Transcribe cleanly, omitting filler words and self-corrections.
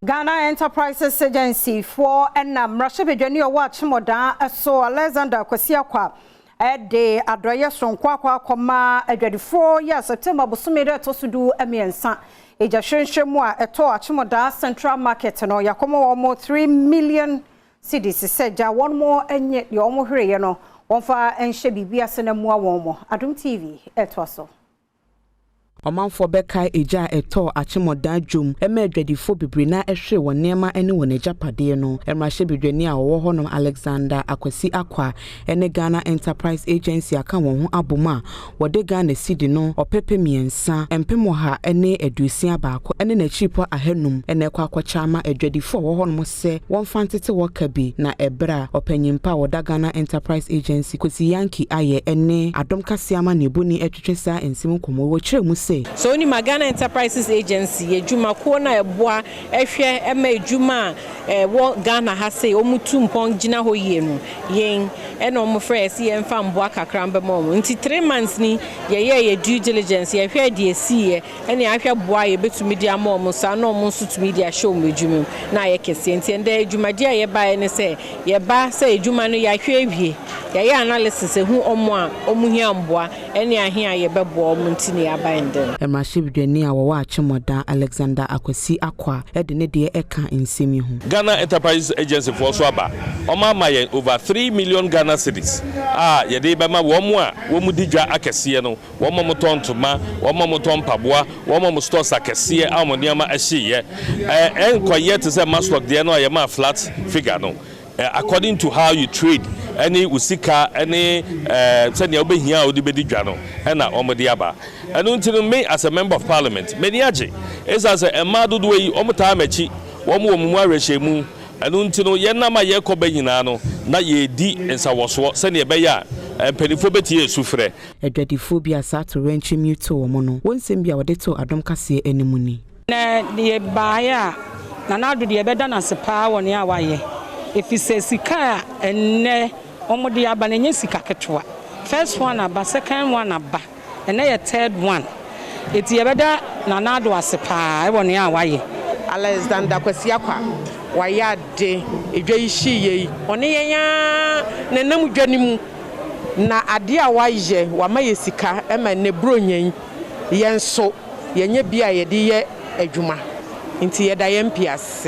Ghana Enterprises Agency foɔ ɛna mmarahyɛbadwani a ɔwɔ Akyem Oda so, Alexander Kwasi Acquah, ɛde adɔyɛ soronko akɔ akɔma adwadifoɔ yɛ a September bosome dɛ ɛtɔ so 13 egya hwehwɛ mu a ɛtɔ Akyem Oda Central Market no. Yɛakɔma wɔn 3 million cedis sɛ gya wɔn mo nye deɛ wɔn hwereeɛ no, wɔmfa nhyɛ biribi ase na mmoa wɔn mo. Adom TV ɛtoa so. Ɔmanfoɔ bɛkae egya a ɛtɔɔ Akyem Oda dwom ɛma adwadifoɔ bebree na ɛhwere wɔn nneɛma ne wɔn agyapadeɛ no, mmarahyɛbadwani a ɔwɔ hɔnom, Alexander Akwasi Acquah, ne Ghana Enterprise Agency aka wɔn ho abom a wɔde Ghana cedi no 3,161,500 ɛna ɛkɔ akɔkyɛ ama adwadifoɔ a wɔwɔ hɔnom sɛ wɔmfa ntete wɔ ka bi. Na ɛberɛ a ɔpanyimpa a wɔda Ghana Enterprise Agency, Kwesi Yankey Ayɛ, ne Adom Kaseɛ ama ne eboni atwitwe saa nsɛm nkɔmmɔ, wɔkyerɛ mu sɛ So onim a Ghana Enterprises Agency yɛ dwumakuo no a ɛboa ɛhwɛ ɛma adwuma a ɛwɔ Ghana ha sei wɔn tu mpɔn gyina hɔ yie no. Yɛn ɛna wɔn frɛ yɛ sɛ yɛmfa mboa kakra mbɛma wɔn. Nti 3 months ni yɛyɛ yɛ due diligence, yɛhwɛ deɛ esiiɛ ɛne ahwɛ boa a yɛbɛtumi de ama wɔn saa na wɔn nso tumi de ahyɛ wɔn adwuma mu na ayɛ kɛseɛ. Nti ɛndɛ dwumadie a yɛbaeɛ ne sɛ yɛba sɛ adwuma no yɛahwɛ awie, yɛayɛ analysis ehu wɔn a wɔn hia mboa ɛne ahe a yɛbɛboa wɔn, nti ne yɛaba ndɛ no. Mmarahyɛbadwani a wɔwɔ Akyem Oda, Alexander Akwasi Acquah, de ne deɛ ɛka nsɛm yi ho. Ghana Enterprise Agency foɔ so aba, ɔma ama yɛn over 3 million Ghana cedis a yɛde bɛma wɔn a wɔn di dwa akɛseɛ no, wɔn a wɔtɔn ntoma, wɔn a wɔtɔn mpaboa, wɔn a wɔn stores akɛseɛ a wɔn nneɛma ahyeeɛ. Ɛnkɔyɛ te sɛ MASLOC deɛ no a yɛma flat figure no, according to how you trade ɛne wo sika ɛne sɛnea wobɛhia a wode bɛdi dwa no ɛna wɔn de aba. Ɛno nti no, me as a member of parliament, m'ani agye ɛsiane sɛ mmaa dodoɔ yi wɔn taa m'akyi, wɔn wɔ mu awerɛhyɛ mu. Ɛno nti no, yɛnam a yɛrekɔ bɛ nyinaa no na yɛredi nsawɔsoɔ sɛnea ɛbɛyɛ a mpanimfoɔ bɛtie esu frɛ. Adwadifoɔ bi a saa atowerɛnkyɛm yi too wɔn no, wɔn nsɛm bi a wɔde too Adom Kaseɛ anim ni. Na yɛbaeɛ a, Nana Addo deɛ, yɛbɛda no ase paa wɔ nea wayɛ, ɛfiri sɛ sika a ɛnnɛ wɔde aba no, ɛnyɛ sika ketewa. First one aba, second one aba, ɛnɛ yɛ third one, eti yɛbɛda Nana Addo ase paa ɛwɔ nea wayɛ. Alexander Kwasi Acquah wayɛ ade. Edwa yi hyii yɛ yi, ɔne yɛn aa nenam dwa no mu na adeɛ a wayɛ, wama yɛ sika ɛma nnɛ buronya yi, yɛn nso yɛnyɛ bi a yɛde yɛ adwuma, nti yɛda yɛn mpi ase.